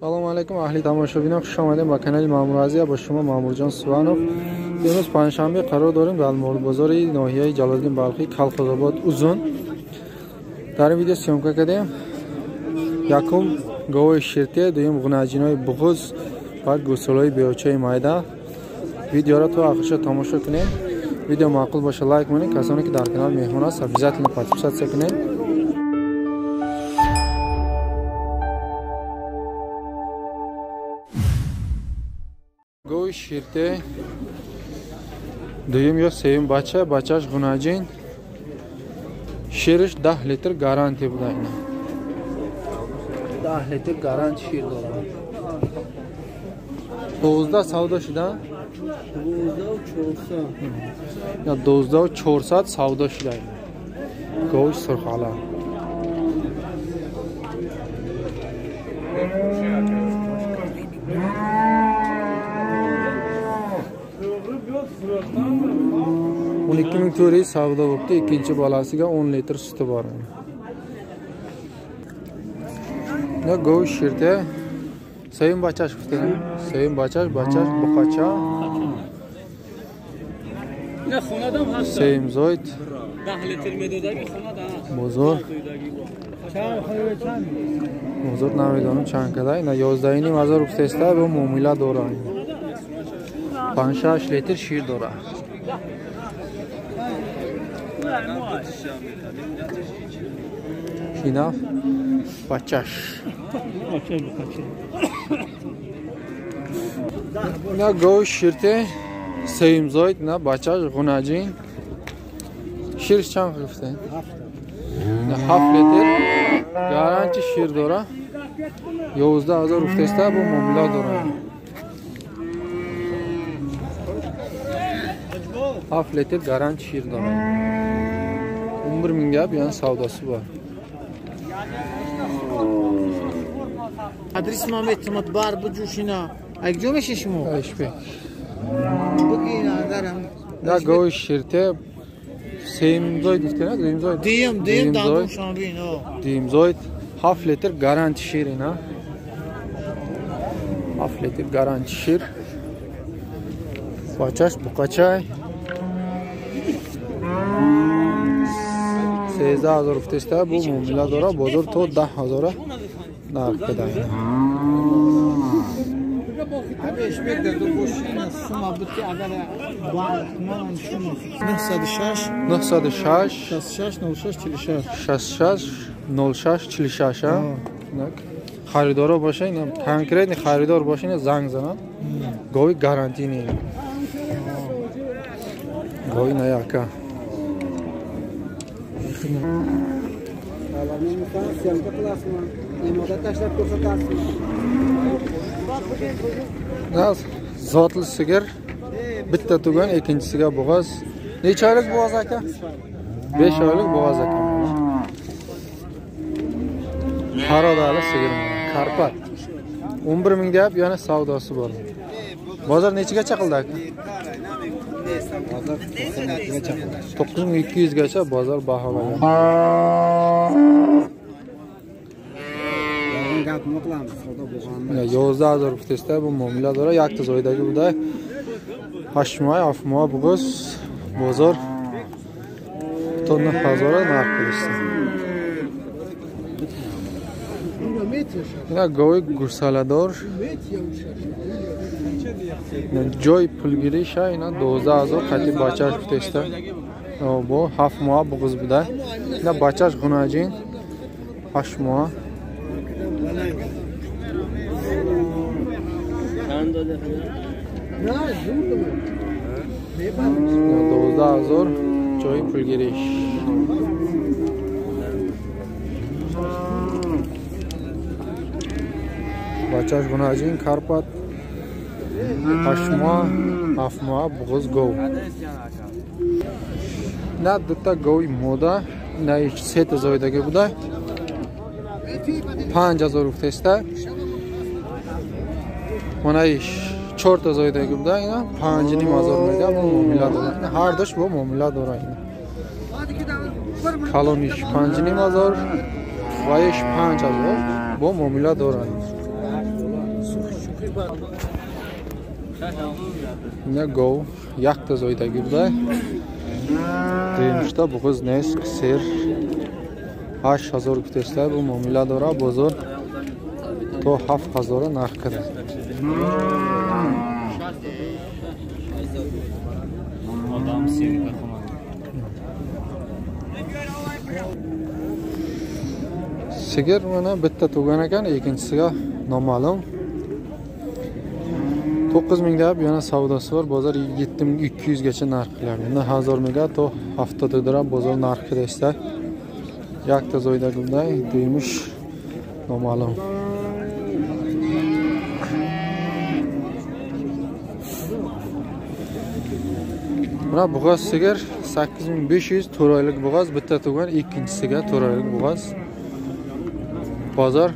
Салом алейкум, аҳли тамошобинон, хуш омадем ба канали Маъмур Азия. Бо шумо Маъмурҷон Суванов. Имрӯз панҷшанбе қарор дорем дар бозори ноҳияи Ҷалолиддин Балхӣ, Калхозобод, Узун. Дар ин видео съёмка кардем. Якум говои ширте, дуюм ғунаҷинои буғуз, баъд гӯсолаи беочаи майда. Видеоро то охирша тамошо кунед. Видео маъқул боша лайк монед. Касоне ки дар канал меҳмон аст, обязательно подписаться кунед. Гови ширте, дуюм ё сеюм бача, бачаш ғунаҷин, шириш 10 литр гарантия буда. Ина 10 литр гаранти шир дорад. 12 савдо шуда? 12 400 савдо шуда. Гови сурхала. O'n ikki ming to'rt yuz savdo bo'libdi. Ikkinchi bolasiga 10 litr suti bor. Na go'sh shirte seyim bachash gufte. Seyim bachash, bachash buqacha. Na xonadam hast. Seyim zoyd. 10 litr medodagi xonada. Bozor. Bozor namedonam chand kada. Na 11.5 hazor guftesta bu muomila dora. 5-6 litr shir dora. Ина бачаш. На гов ширте сеюм зоид, на бачаш ғунаҷин. Ширш чанд гуфте? 7 литр гаранти шир дора. 11 000 гуфтеста бо муомила дора. 7 литр гаранти шир дора. 11 mingga bu savdosi bor. Adres Mehmet bar bu cuşina. Ay gjo meşişmu? Ayşbek. Bugün adarım. Da goy şirte seyim zoyd iftena, deyim zoyd. Deyim da duşanbin o. Deyim zoyd 7 litr garanti şir ina. 7 litr garanti şir. Bachash buqachay. 13 000 гуфтеста бу муомила дора. Бозор то 10 000 нарх када. 906 906 66 06 46 66 06 46. Харидоро боша, ина конкретный харидор боша, ина занг занад. Гови гарантийный. Гови на яка. Zotli sigir bitta tugan, ikkinchisiga bo'g'oz. Necha oylik bo'g'oz aka? 5 oylik bo'g'oz aka. Parodali sigir, Karpat. 11 ming deyap yana savdosi bor. Bozor nechagacha qildi aka? 9200 gacha bozor baholagan. Gapni qilamiz, savdo bo'lganmi? 11 000 guftesta bu muomila dora. Yakta zoydagi buday 8 moy, 6 moy bo'g'iz bozor 9000 narx qilishdi. Ina go'y gursalador. Joy pulgirisha ina 12000 qati bachash guftesta. Bu 7 moy bo'g'iz buday. Ina bachash g'unajin 8 moy. Na 12000 joy pulgirish. Bachash g'unajin Karpat 8 moy, 7 moy bo'g'iz gov. Na bitta govi moda, na seta zoydagi buday. 5000 guftesta. Mana ish 4 zoydagi buday, ina 5500 mega bu muomila dora. Har dush bu muomila dora. Kalonish 5500 va ish 5000 bu muomila dora. Ина гов якта зоидаги буда. Дуюмшта буғуз нест, сер 8000 гуфтеста, бу муомила дора, бозор то 7000 нарх карда. Sigir mana bitta tug'an ekan, ikkinchisiga noma'lum. 9000 deb yana savdosi bor, bozor 7200 gacha narx qilyapti. 9000 mega to haftada dirham bozor narxi desa. Yakta zoydagimday duymush noma'lum. Mana bo'g'oz sigir 8500 to'rt oylik bo'g'oz, bitta tug'an, ikkinchisiga 4 oylik bo'g'oz. Bozor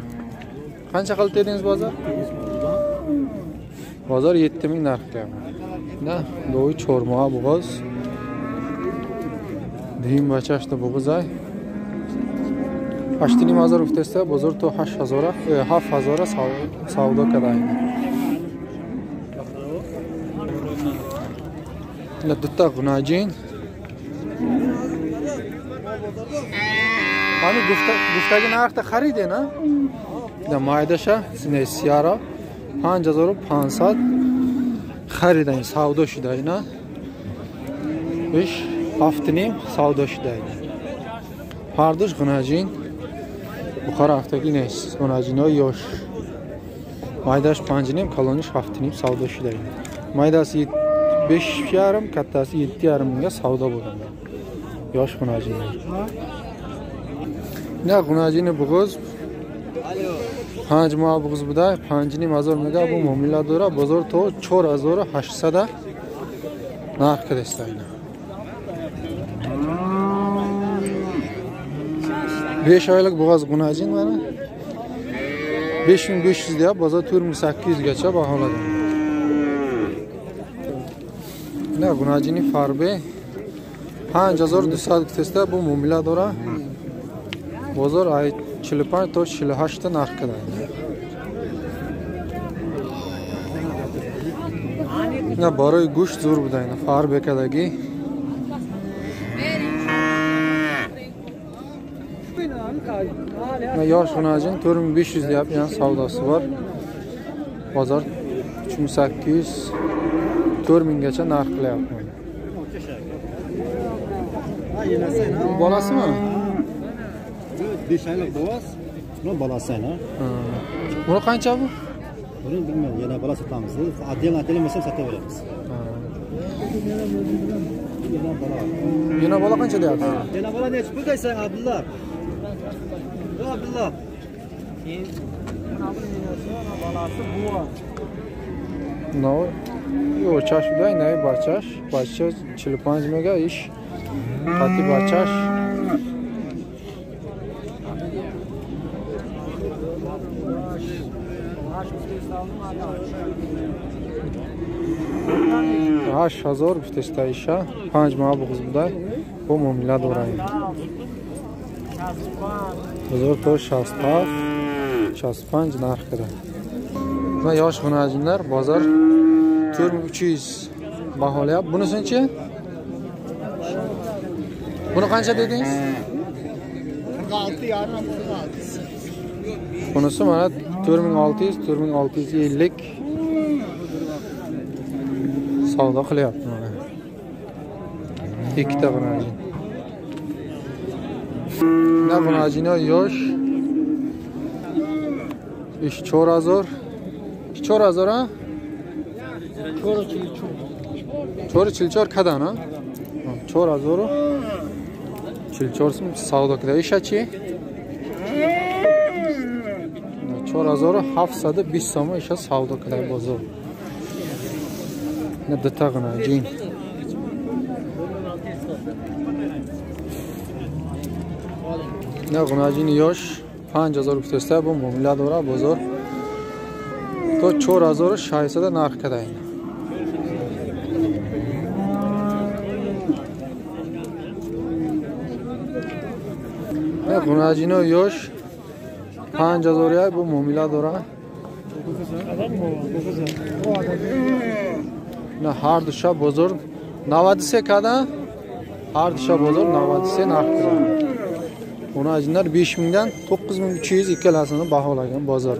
qancha qilib dedingiz bozor? Bozor 7000 narx qilyapti. Na, do'y chorma bo'g'oz. Duyum bachashda bo'g'oz ay. 8500 guftesta, bozor to 8000, 7000 savdo qiladi. Ina bitta g'unajin. Hani guftagi narxda xarid ena? Da maydasha, siyara 5500 xaridan savdo shуда ina. 5 haftining savdo shуда ina. Pardush g'unajin. Buxoro haftagi next g'unajinlar yosh. Maydash 5.5, kalonish 7.5 savdo shуда ina. Maydasi 5.5, kattasi 7.5 mingga savdo bo'lgan. Yosh g'unajinlar. Na g'unajini bo'g'iz 5 moh bo'g'iz buda 5.5 mega bu muomila dora, bozor to 4800 narx kedesta ina. 5 oylik bo'g'oz g'unajin mana 5500 deyapti, bozor 4800 gacha baholagan. Na g'unajini farbe 5200 testa bu muomila dora, bozor ay 45 to 48 ta narx qiladi. Na baroy go'sht zo'r budayna farbekadagi. Na yosh g'unajin 4500 deyapti, yana savdosi bor. Bozor 3800 4000 gacha narx qilyapti. Bolasimi? 5 oylik bo'g'oz, buni bolasi ana. Buni qancha bu? Buni bilmayman, yana bola sotamiz. Отдельно bo'lsa sotaveramiz. Yana bola. Yana bola qancha deyapsiz? Yana bola nechi pul deysan, Abdulla? Abdulla. No, yo'q, chashday, nay bachash, bacha 45 mega ish. Qati bachash. Ҳашт ҳазор гуфтеста иша, 5 моҳ буғуз буда, бо муомила дорад. Бозор то 67, 65 нарх кара. Mana yosh g'unajinlar bozor 4300 baholayapti. Bunisi-chi? Buni qancha dedingiz? 46,5. Bunisi mana 4600, 4650 savdo qilyapti mana. Ikkita g'unajin. Na g'unajina yosh 4000. 4000 ha? 444 kadan ha? 4000 44 so'm savdo qiladi. Ishachi? 4720 so'm isha savdo qiladi bozor. Na bitta g'unajin. Na g'unajin yosh 5000 guftesta, bu muomila dora, bozor то 4600 narx qadaydi. Na g'unajino yosh 5000 bu muomila dora, نه هر دو شب بزرگ 93 کردن هر دو شب بزرگ 93 narx qilgan. Xunajinlar 5000 dan 9300 ikkalasini baholagan bozor.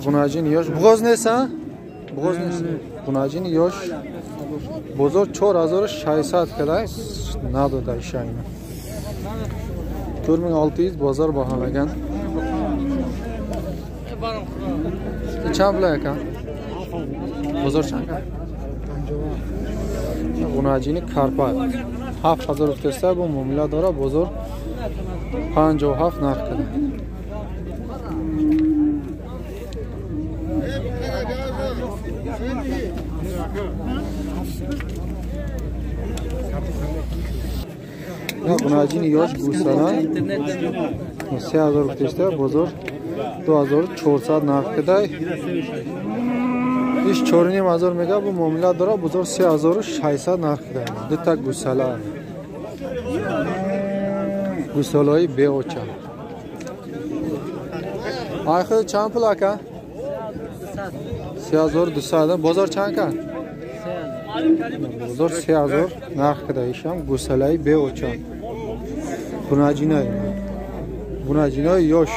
Xunajin yosh. Buğoz neyse? Buğoz neyse? Xunajin yosh. Bozor 4600 kadar nadoda ishayni. 4600 bozor baholagan. Чанд пул ака? Бозор чанд ка? Ғунаҷини карпат 7300 бо муомила дора, бозор 57 нарх када. Ғунаҷини ёш гӯсалан 3300, бозор 2400 нарх када. Иш 4500 мега бо муомила дора, бозор 3600 нарх када. Дута гӯсала. Гӯсалаи беоча. Ай чанд пул ака? 3200. Бозор чанд ка? Бозор 3000 нарх када. Ишам гӯсалаи беоча. Хунаҷинаи. Хунаҷинаи ёш.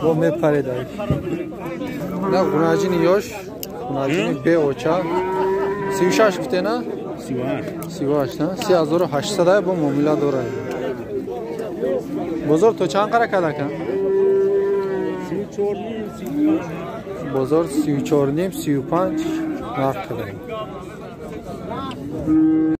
Бо мепареда. На хунаҷини ёш, хунаҷини беоча. 36 гуфте на? 38, на? 3800 бо муомила дора. Бозор то чанд қара када ка? Бозор 34,5, 35 нарх када.